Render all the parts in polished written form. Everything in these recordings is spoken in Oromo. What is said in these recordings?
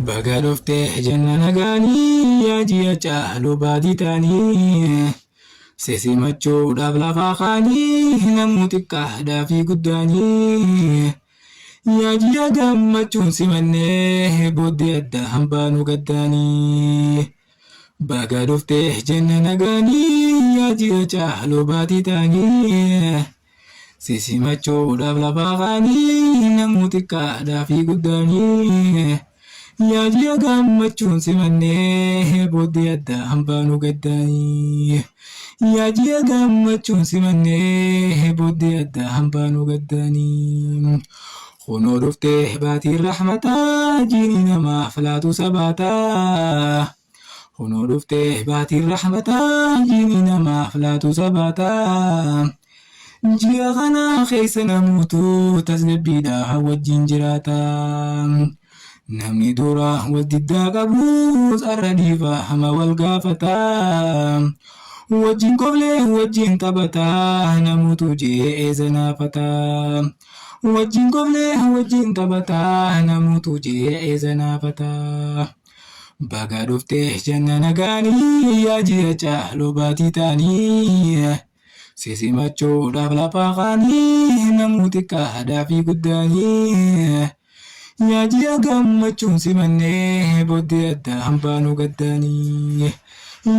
Baga dhuftee jenna nagaanii yaa ji'a caalu baatii taanii. Sisimachuudhaaf lafaa kaanii namuu xiqqaadhaa fi guddaanii. Yaa ji'a gammachuun simannee booddee adda hambaanuu gaddaanii. Baga dhuftee jenna nagaanii yaa ji'a caalu baatii taanii. Sisimachuudhaaf lafaa kaanii namuu xiqqaadhaa fi guddaanii. Yaa ji'a gammachuun simannee booddee adda hambaanuu gaddaanii. Yaa ji'a gammachuun simannee booddee adda hambaanuu gaddaanii. Kunoo dhuftee baatiin rahmataa jiini namaaf laatu sabaataa. Kunoo dhuftee baatiin rahmataa jiini namaaf laatu sabaataa. Ji'a kana keessa namuutu tasgabbiidhaa wajjin jiraata. Namni dura wal diddaa qabus har'a dhiifa hama wal gaafata. Wajjin koflee wajjin taphata namuutu je'ee zanaafata. Wajjin koflee wajjin taphata namuutu je'ee zanaafata. Baga dhuftee jenna nagaanii yaa ji'a caalu baatii taanii. Sisimachuudhaaf lafaa kaanii namuu xiqqaadhaa fi guddaanii. Yaa ji'a gammachuun simannee booddee adda hambaanuu gaddaanii.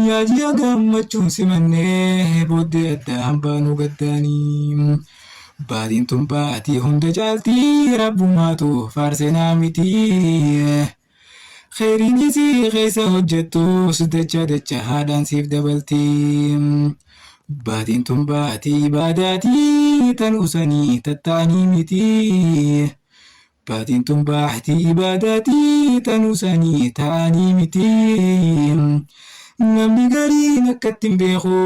Yaa ji'a gammachuun simannee booddee adda hambaanuu gaddaanii. Baatiin tun baatii hunda caaltii rabbumaatu faarse naa miti. Kheyriin isii keessa hojjettus dacha dacha haadhaan siif dabalti. Baatiin tun baatii ibaadaatii tan usanii tattaanii miti. Baatiin tun baatii ibaadaatii tan usanii ta'anii miti. Namni gariin akkatti hin beeku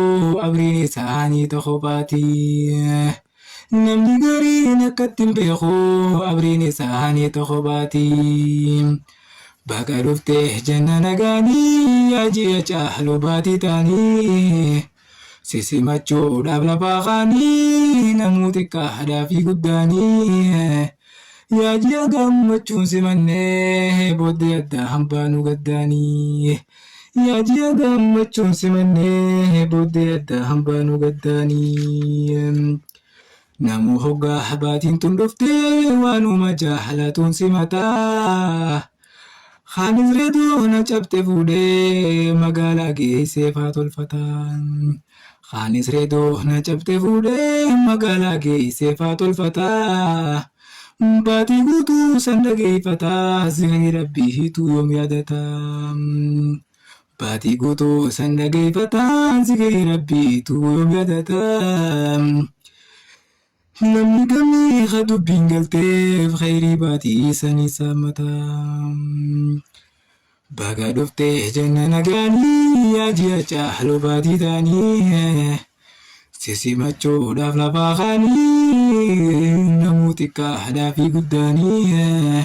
abriin isaanii tokko baati. Namni gariin akkatti hin beeku abriin isaanii tokko baati. Baga dhuftee jenna nagaanii yaa ji'a caalu baatii taanii. Sisimachuudhaaf lafaa kaanii namuu xiqqaadhaa fi guddaanii. Yaa ji'a gammachuun simannee booddee adda hambaanuu gaddaanii. Yaa ji'a gammachuun simannee booddee adda hambaanuu gaddaanii. Namuu hoggaa baatiin tun dhuftee waanuma jaalatuun simataa. Kaanis reedoo na cabxe fuudhee magaalaa geessee faa tolfataa. Kaanis reedoo na cabxe fuudhee magaalaa geessee faa tolfataa. Baatii guutuu san dhageeffataa zikrii rabbii hiituu yoom yaadataa. Baatii guutuu san dhageeffataa zikrii rabbii hiituu yoom yaadataa. Namni kamii ka dubbiin galteef khayrii baatii sanii saammataa. Baga dhuftee jenna nagaanii yaa ji'a caalu baatii taanii. Sisimachuudhaaf lafaa kaanii namuu xiqqaadhaa fi guddaanii.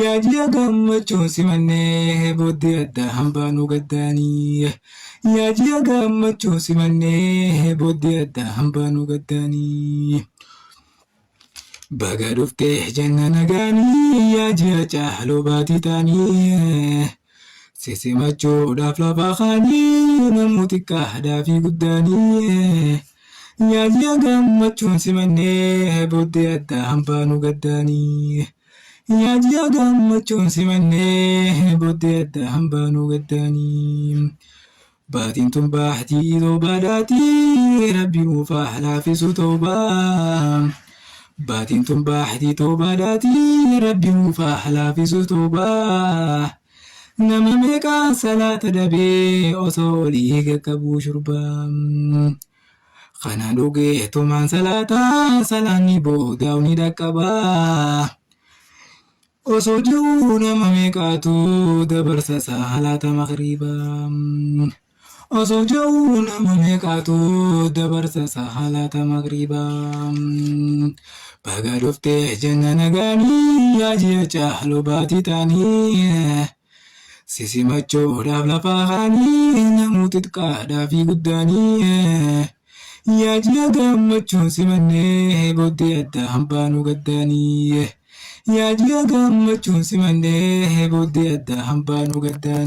Yaa ji'a gammachuun simannee booddee adda hambaanuu gaddaanii. Yaa ji'a gammachuun simannee booddee adda hambaanuu gaddaanii. Baga dhuftee jenna nagaanii yaa ji'a caalu baatii taanii. Sisimachuudhaaf lafaa kaanii namuu xiqqaadhaa fi guddaanii. Yaa ji'a gammachuun simannee booddee adda hambaanuu gaddaanii. Yaa ji'a gammachuun simannee booddee adda hambaanuu gaddaanii. Baatiin tun baatii toobaadhaatii rabbi nuuf haa laafisu toobaa. Baatiin tun baatii toobaadhaatii rabbi nuuf haa laafisu toobaa. Nama meeqaa salaata dhabee osoo olii qaqqabuu shurbaa. Kana dhugee tumaan salaataa salaanni boodaa ni dhaqqabaa. Osoo jiruu nama meeqaatu dabarsa salaata maghriibaa. Osoo jiruu nama meeqaatu dabarsa salaata maghriibaa. Baga dhuftee jenna nagaanii yaa ji'a caalu baatii taanii. Sisimachuudhaaf lafaa kaanii namuu xiqqaadhaa fi guddaanii. Yaa ji'a gammachuun simannee booddee adda hambaanuu gaddaanii. Yaa ji'a gammachuun simannee booddee adda hambaanuu gaddaanii.